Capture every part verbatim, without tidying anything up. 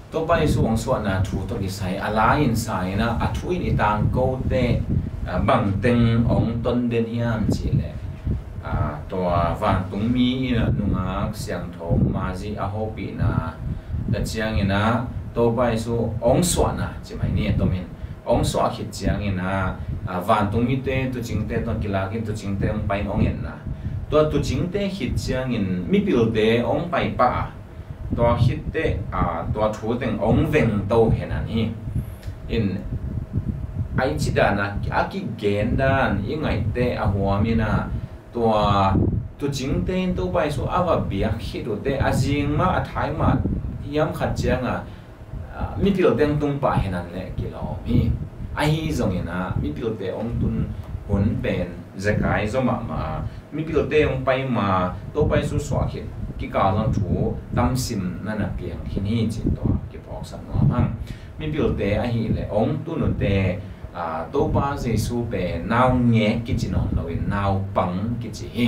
Topa Jesu hong suahna thu tawh kisai a lai-in sa-in ah, a thu in i tangkote, ah, bangteng hong ton den hiam cih leh, ah, tua vantungmi in ah nungak siangtho Mary a hopihna, tua ciangin ah Topa Jesu hong suahna ci mai ni, a tomin hong suah khit ciangin ah, ah, vantungmite, tuucingte tawh kilakin tuucingte hong pai in hong etna. Tua tuucingte khit ciangin mipilte hong pai pah a, tua khit teh, ah, tua thu teng hong veng to henan hi. In, a i ci dan a, a kigen dan i ngaih teh a huam in ah, tua tuucingte in Topa Jesu a va biak khit uh teh a zing mah a thai mah hiam khat ciang a, ah, mipilte hong tung pah henan leh kilawm hi. Ahi zongin ah mipilte hong tun hun pen zekai zaw mahmah a, mipilte hong pai ma, Topa Jesu suah khit kikal zong thu tamsim na na piang khin hi cih tua kiphawksak nuam hang. Mipilte ahih leh hong tun uh teh, ah, Topa Jesu pen naungek kici nawn loin naupang kici hi.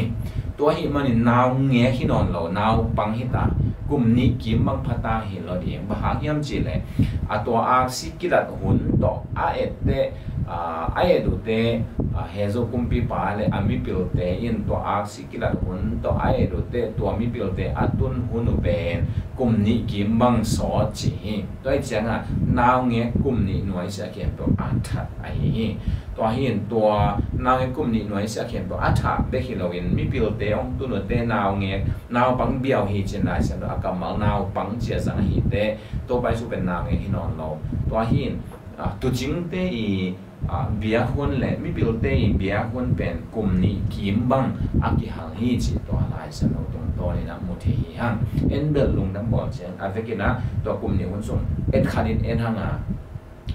Tua ahih manin naungek hi nawn lo, naupang hi ta, kum nih kim bang pha ta hi lo ding. Bang hang hiam cih leh, a tua aksi kilat hun tawh a et teh, ah, a et uh teh, ah, Hezo kumpipa le a mipilte in tua aksi kilat hun tawh a et uh teh, tua mipilte a tun hun uh pen kum nih kim bang sawt ci hi. Tua ahih ciangin naungek kum nih nuaisiah khempeuh a that ahi hi. Tua hi in tua naungek kum nih nuaisiah khempeuh a that bek hi loin mipilte hong tun uh teh naungek, naupang biau hi ci-in Lai Siangtho a kammal naupang ci-a zang ahih teh, Topa Jesu pen naungek hi nawn lo. Tua hi in, ah, tuucingte i, ah, biak hun le mipilte i biak hun pen kum nih kim bang a kihal hi cih tua Lai Siangtho tungtawn in ah mu thei hi hang. En bel lungdam bawl ciang a vekin ah tua kum nih hun sung et khat in en hang a,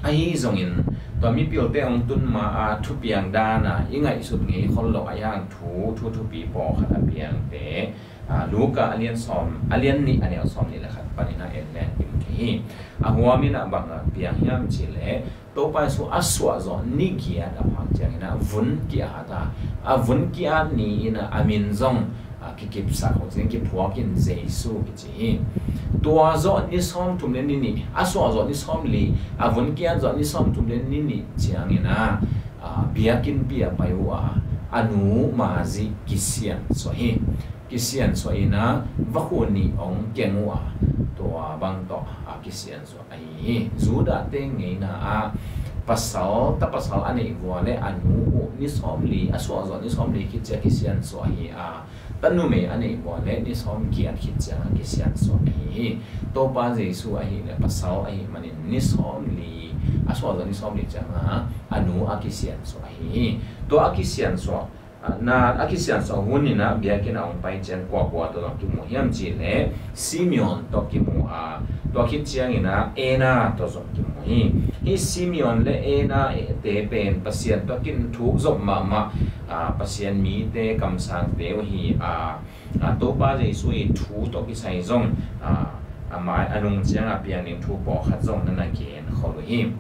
ahi zongin tua mipilte hong tun ma a thupiang dan a i ngaihsut ngei khol lo a, i hang thu, thu thupi pawlkhat a piangte, ah, Luka a lian sawm, a lian nih a neu sawm nih le khat panin ah en leng i mu thei hi. A huam in ah bang a piang hiam cih leh, Topa Jesu a suah zawh ni giat a phak ciangin ah vun ki-at a, a vun ki-at ni in ah a min zong, ah, kikipsak, hong cin kiphuak in Jesu kici hi. Tua zawh ni sawmthum le ni nih, a suah zawh ni sawmli, a vun ki-at zawh ni sawmthum le ni nih ciangin ah, ah, biakinnpi ah pai uh a, a nu Mary kisiansuah hi. Kisiansuah in ah vakhu nih hong keng uh a, tua bang tawh, ah, kisiansuah ahi hi. Judahte ngeina ah pasal, ta pasal a neih vua le a nu uh ni sawmli, a suah zawh ni sawmli khit ciang kisiansuah hi a, ta numei a neih vua le ni sawmgiat khit ciang a kisiansuah ahi hi. Topa Jesu ahih leh pasal ahih manin ni sawmli, a suah zawh ni sawmli ciang a, a nu a kisiansuah ahi hi. Tua a kisiansuah, ah, na a kisiansuah hun in ah biakinn ah hong pai ciang kuakua tawh zong kimu hiam cih leh Simeon tawh kimu a, tua khit ciangin ah Anna tawh zong kimu hi. Hih Simeon le Anna te pen Pasian tawh kinthuk zop mahmah, ah, Pasian mite kamsangte uh hi a, ah, Topa Jesu i thu tawh kisai zong, ah, a mai a nung ciang a piang ding thu pawlkhat zong na na gen khol uh hi.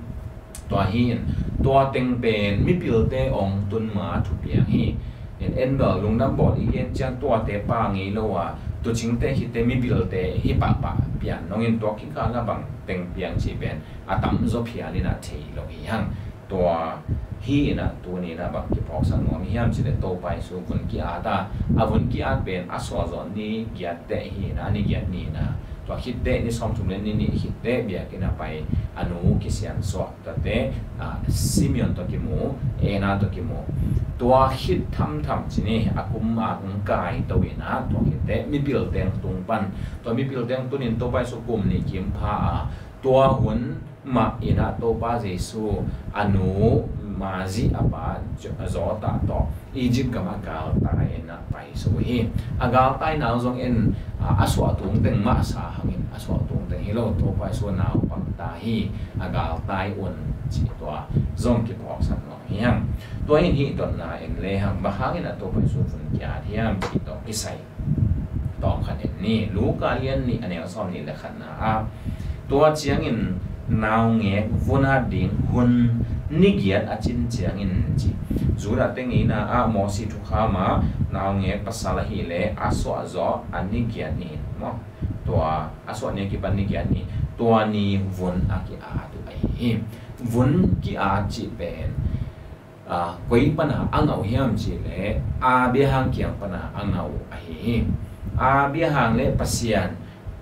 Tua hi in, tua teng pen mipilte hong tun ma thupiang hi. En, en bel lungdam bawl i gen ciang tuate pha ngei lo a, tuucingte khit teh mipilte hi pahpah pian nong in, tua kikal ah bang teng piang cih pen a tamzaw phial in ah thei lo hi hang. Tua hi in ah tuni in ah bang kiphawksak nuam hiam cih leh Topa Jesu vun ki-at a, a vun ki-at pen a suah zawh ni giat teh hi in ah, ni giat ni in ah, tua khit teh ni sawmthum le ni nih khit teh biakinn ah pai a nu kisiansuah. Tuate, ah, Simeon tawh kimu, Anna tawh kimu. Tua khit thamtham ci ni, a kum a hong kai to in ah, tua khit teh mipilte hong tung pan. Tua mipilte hong tun in Topa Jesu kum nih kim pha a, tua hun mah in ah Topa Jesu a nu Mary a pa Joseph tawh Egypt gam ah galtai in ah pai so hi. A galtaina uh zong en, a, a suah tung teng mah sa hangin, a suah tung teng hi lo, Topa Jesu naupang ta hi, a galtai un cih tua zong kiphawksak nuam hi hang. Tua in hih dotna en le hang, bang hangin ah Topa Jesu vun ki-at hiam cih tawh kisai tawm khat en ni. Luka lian nih a neu sawm nih le khatna ah, tua ciangin naungek vun at ding hun ni giat a cin ciangin ci. Judahte ngeina ah Mosi thukham ah naungek pasal ahih leh a suah zawh a ni giat ni in maw? Tua a suah ni a kipan ni giat ni. tua ni vun a ki-at uh ahi hi. Vun ki-at cih pen, aa, koi pana a ngah uh hiam cih leh Abraham kiang pana a ngah uh ahi hi. Abraham le Pasian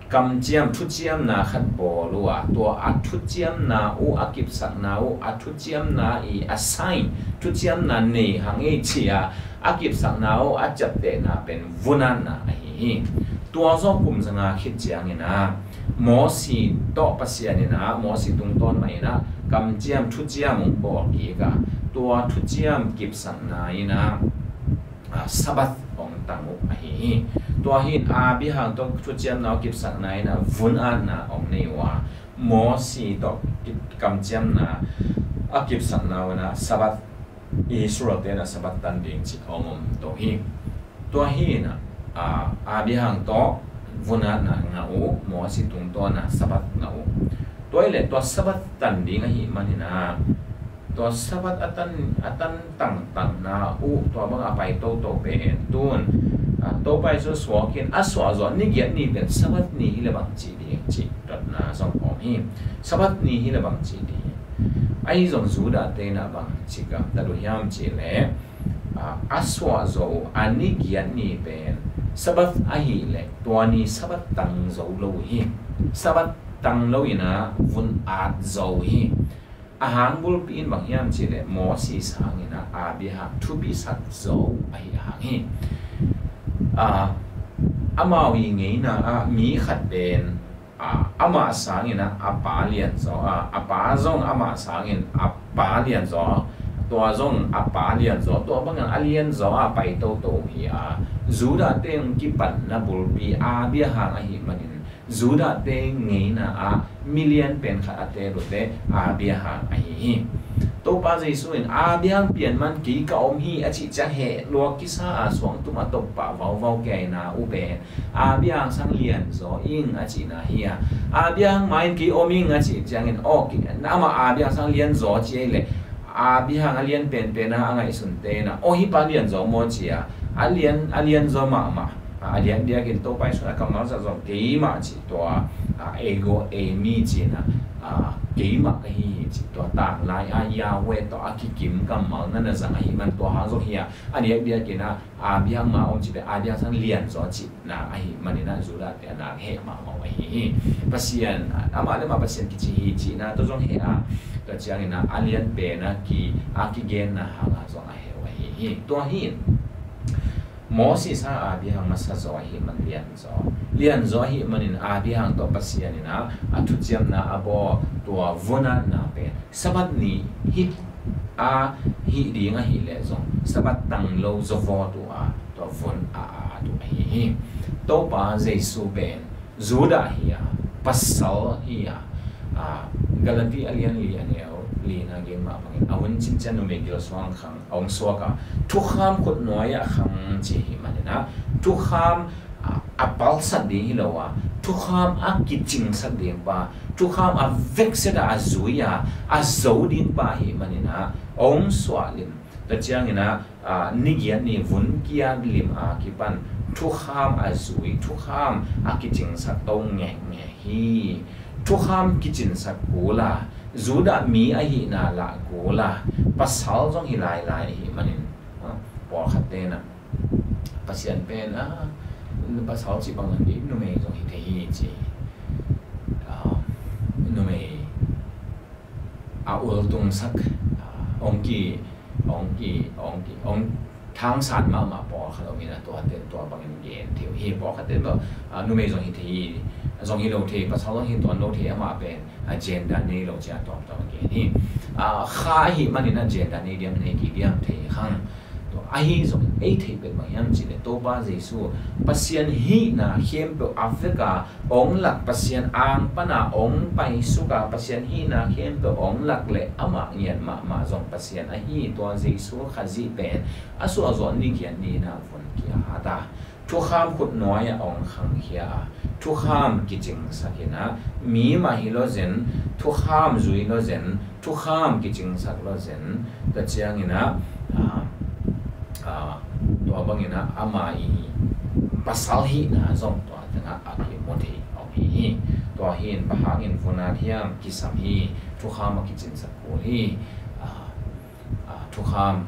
kamciam thuciamna khat bawl uh a, tua a thuciamna uh, a kipsakna uh, a thuciamna i a sign, thuciamna nei hang ei ci-a a kipsakna uh a ciaptehna pen vun-atna ahi hi. Tua zawh kum zanga khit ciangin ah Mosi tawh Pasian in ah Mosi tungtawn mah in ah kamciam thuciam hong bawl kik a, tua thuciam kipsakna in ah, aa, Sabbath hong tang uh ahi hi. Tua hi in Abraham tawh thuciamna uh kipsakna in ah vun-atna hong nei uh a, Mosi tawh kip-, kamciamna a kipsakna uh in ah Sabbath, Israel-te in ah Sabbath tan ding cih hong om to hi. Tua hi in ah, aa, Abraham tawh vun-atna ngah uh, Mosi tungtawn ah Sabbath ngah uh. Tua hi leh tua Sabbath tan ding ahih manin ah, tua Sabbath a tan, a tan tangtangna uh, tua bang a pai toto pen tun, aa, Topa Jesu suakin a suah zawh ni giat ni pen Sabbath ni hi leh bang ci ding cih dotna zong om hi. Sabbath ni hi leh bang ci ding. Ahi zong Judah-te in ah bang ci gamtat uh hiam cih leh, aa, a suah zawh uh a ni giat ni pen Sabbath ahih leh tua ni Sabbath tang zo lo uh hi. Sabbath tang lo in ah vun-at zo uh hi. A hang bulpi in bang hiam cih leh Mosi sangin ah Abraham thupisak zo uh ahi a hang hi. Aa, amau i ngeina ah mi khat pen, aa, amah sangin ah a pa lianzaw a, a pa zong amah sangin a pa lianzaw, tua zong a pa lianzaw, tua bangin a lianzaw a pai toto uh hi a, Judah-te hong kipanna bulpi Abraham ahih manin Judah-te ngeina ah milian pen khat a teel uh teh Abraham ahi hi. Topa Jesu in Abraham pian man kei ka om hi a cih ciang heh lua kisa a suangtum a toppah vauvau kia-in ah uh pen Abraham sang lianzaw ing a cihna hi a, Abraham mai-in kei om ing a cih ciangin aw, amah Abraham sang lianzaw ci ei leh Abraham a lian penpen a a ngaihsunte in ah aw, hih pa lianzaw maw ci a, a lian, a lianzaw mahmah. A diakdiakin Topa Jesu in a kammal zat zong keimah cih tua, aa, ego eimi ci-in ah, aa, keimah ka hi hi cih tua tanglai a Yahweh tawh a kikim kammal na na zang ahih man tua hang zong hi a, a diakdiakin ah Abraham ma om cih pen Abraham sang lianzaw cihna ahih manin ah Judah-te a nak heh mahmah uh ahi hi. Pasian, amah le amah Pasian kici hi cihna tawh zong heh a, tua ciangin ah a lian pen a ki, a kigenna hang a zong a heh uh ahi hi. Tua hi in Mosi sang Abraham masa zaw ahih man lianzaw, lianzaw ahih manin Abraham tawh Pasian in ah a thuciamna a bawl, tua vun-atna pen Sabbath ni hi a, hih ding ahih leh zong Sabbath tang lo zaw vawt uh a, tua vun a at uh ahi hi. Topa Jesu pen Judah hi a, pasal hi a, aa, Galati a lian li a neu lina gen mah bangin a hun cincian numei gil suang khang a hong suak a, thukham khutnuai ah khang ci ahih manin ah thukham, aa, a palsak ding hi lo a, thukham a kicingsak ding pa, thukham a vekset a a zui a a zo ding pa ahih manin ah hong suah lim. Tua ciangin ah, aa, ni giat ni vun ki-at lim a kipan thukham a zui, thukham a kicingsak to ngekngek hi. Thukham kicingsak kul a, Judah mi ahihna lah kul a, pasal zong hi lailai ahih manin, aa, pawlkhatte in ah Pasian pen, aa, pasal cih bang hi, numei zong hi thei hi ci. Aa, numei a ultungsak, aa, hong ki, hong ki, hong ki, hong thangsan mahmah pawlkhat om in ah tuate tua bangin gen thei uh hi. Pawlkhatte bel, aa, numei zong hi thei hi, zong hi lo thei, pasal zong hi tuan lo thei, amah pen, aa, gender nei lo ci-a tuamtuam a gen hi. Aa, kha ahih manin ah gender nei diam, nei kei diam thei khang. Tua ahi zong ei theih pen bang hiam cih leh Topa Jesu Pasian hihna khempeuh a vek a hong lak, Pasian ang pana hong paisuk a Pasian hihna khempeuh hong lak leh amah ngiat mahmah zong Pasian ahi tua Jesu Khazih pen a suah zawh ni giat ni-in ah vun ki-at a, thukham khutnuai ah hong khangkhia a, thukham kicingsak in ah, mi mah hi lo zen, thukham zui lo zen, thukham kicingsak lo zen, tua ciangin ah, aa, aa, tua bangin ah ama i pasal hihna zong tua tengah a kimu thei hong hi hi. Tua hi in bang hangin vun at hiam kisam hi, thukham a kicinsak kul hi. Ah, ah, thukham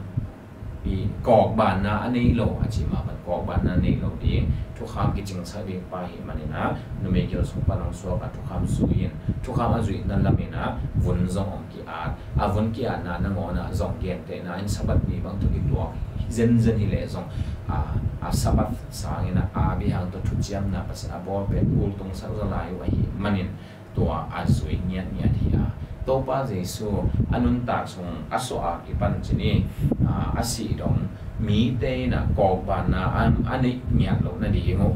i kawkbanna a nei lo a ci mah bang, kawkbanna a nei lo ding, thukham kicingsak ding pa hi manin ah, numei gil sung pan hong suak a thukham zui in, thukham a zuihna lamin ah vun zong hong ki-at. A vun ki-atna nangawn ah zong gentehna in Sabbath ni bang tawh kituak zenzen hi leh zong, a, a Sabbath sangin ah a bihang tawh thuciamna Pasian a bawl pen kultungsak zaw lai uh ahi manin, tua a zui ngiatngiat hi a. Topa Jesu a nuntak sung a suah a kipan ci ni, a, a sih dong mite in ah kawkbanna a, a neih ngiat loh nading uh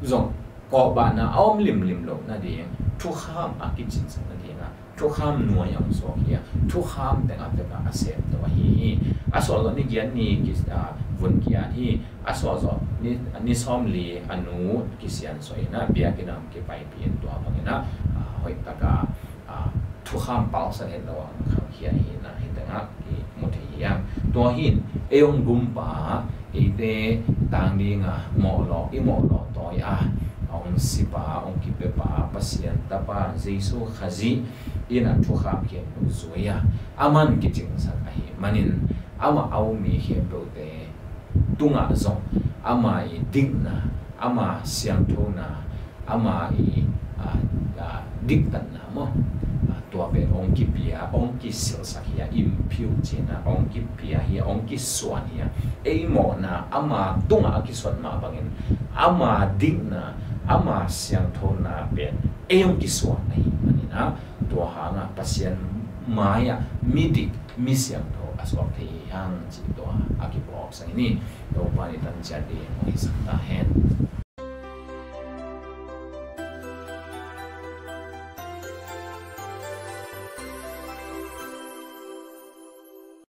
zong, kawkbanna a om limlim loh nading, thukham a kicinsak nading a, thukham nuai a hong suak hi a, thukham teng a pek a, a sem to ahi hi. A suah zawh ni giat ni ki, a, vun ki-at hi. A suah zawh ni, ni sawmli a nu kisiansuah in ah biakinn ah hong kipaipih in tua bangin ah, a, hoih tak a, a, thukham palsat het lo a hong khangkhia hi in ah hih teng ah kimu thei hi hang. Tua hi in ei hong gumpa, eite tang ding a mawhlawh, i mawhlawh tawi a, a hong sipa, a hong kipiapa, Pasian Tapa Jesu Khazih in ah thukham khempeuh zui a, aman kicingsak ahi manin, amah a um mi khempeuhte tungah zong ama i dikna, ama siangthona, ama i, a, a, diktatna maw, a, tua pen hong kipia, hong kisilsak hi a, impute cihna, hong kipia hi a, hong kisuan hi a. Ei mawhna ama tungah a kisuan mah bangin, ama dikna, ama siangthona pen ei hong kisuan ahi manin ah, tua hangah Pasian mai-ah midik, mi siangtho a suak thei hi hang cih tua a kiphawksak hi ni. Topa in i tan ciat ding hong hisak ta hen.